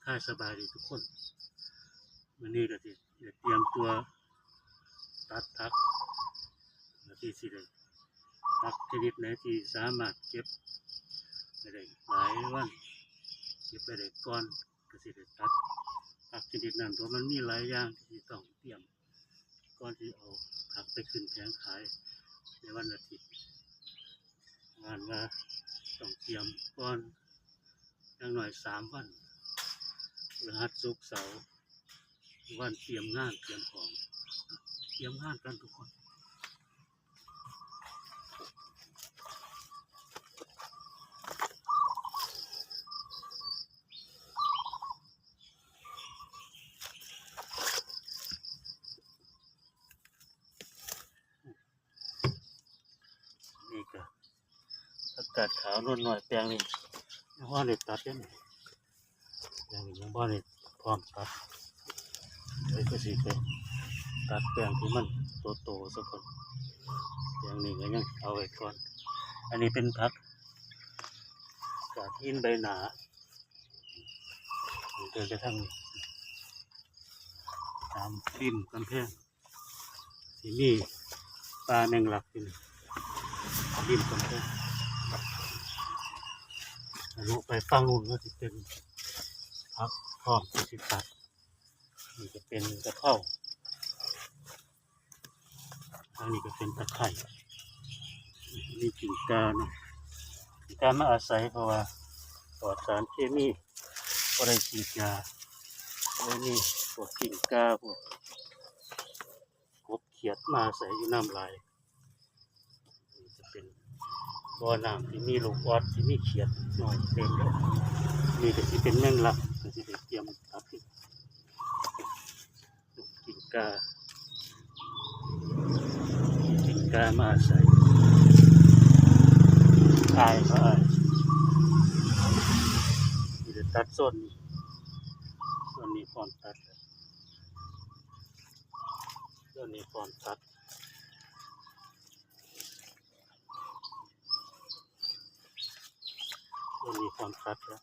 ທາຍສະບາຍດີທຸກຄົນ. ມື້ນີ້ກໍຊິໄດ້ຕຽມຕົວຕັດຜັກ ເພື່ອທີ່ຊິໄດ້ ຜັກຊະນິດໃດທີ່ສາມາດເກັບໄປໄດ້ຫຼາຍວັນ ເກັບໄປໄດ້ກ່ອນ ກໍຊິໄດ້ຕັດຜັກຊະນິດນັ້ນ ເພາະມັນມີຫຼາຍຢ່າງທີ່ຕ້ອງຕຽມ ກ່ອນທີ່ເອົາຜັກໄປຂຶ້ນແຜງຂາຍໃນວັນອາທິດ. ງານວ່າຕ້ອງຕຽມກ່ອນຢ່າງໜ້ອຍສາມວັນ ພະຫັດ ສຸກ ເສົາ ວັນຕຽມງານ ຕຽມຂອງ ຕຽມງານກັນທຸກຄົນ. ນີ້ກໍຜັກກາດຂາວນວນນ້ອຍ ແປງນີ້ຍັງບໍ່ໄດ້ຕັດເດ້ ແປງນີ້ຍັງບໍ່ໄດ້ພ້ອມຕັດ ເອີ ກໍຊິໄປຕັດແປງທີ່ມັນໂຕໆ ຊະກ່ອນ. ແປງນີ້ກໍຍັງເອົາໄວ້ກ່ອນ. ອັນນີ້ເປັນຜັກກາດຫີນໃບໜ້າ ເດີນໄປທາງນີ້ ຕາມລິມກຳແພງ ຊິມີປ່າແມງລັກຢູ່ນີ້ ລິມກຳແພງ ທະລຸໄປຝັ່ງໂນ້ນກໍຊິເປັນຜັກ ພ້ອມທີ່ຊິຕັດ. ນີ້ກໍເປັນກະເພົາ ທາງນີ້ກໍເປັນຕະໄຄ ມີກິ່ງກ່າເນາະ ກິ່ງກ່າມາອາໄສ ເພາະວ່າປອດສານເຄມີ ບໍ່ໄດ້ສີດຢາ ກໍເລີຍມີພວກກິ່ງກ່າ ພວກກົບຂຽດມາອາໄສຢູ່ນຳຫຼາຍ. ນີ້ຈະເປັນບໍ່ນ້ຳທີ່ມີລູກອອດ ທີ່ມີຂຽດນ້ອຍເຕັມເລີຍ. ນີ້ກໍຊິເປັນແມງລັກ ກໍຊິໄດ້ຕຽມຕັດ ກິ່ງກ່າ ກິ່ງກ່າມາອາໄສ ອາຍ ເຂົາອາຍ. ນີ້ຈະຕັດໂຊນນີ້ ໂຊນນີ້ພ້ອມຕັດແລ້ວ ໂຊນນີ້ພ້ອມຕັດແລ້ວ ໂຊນນີ້ພ້ອມຕັດແລ້ວ.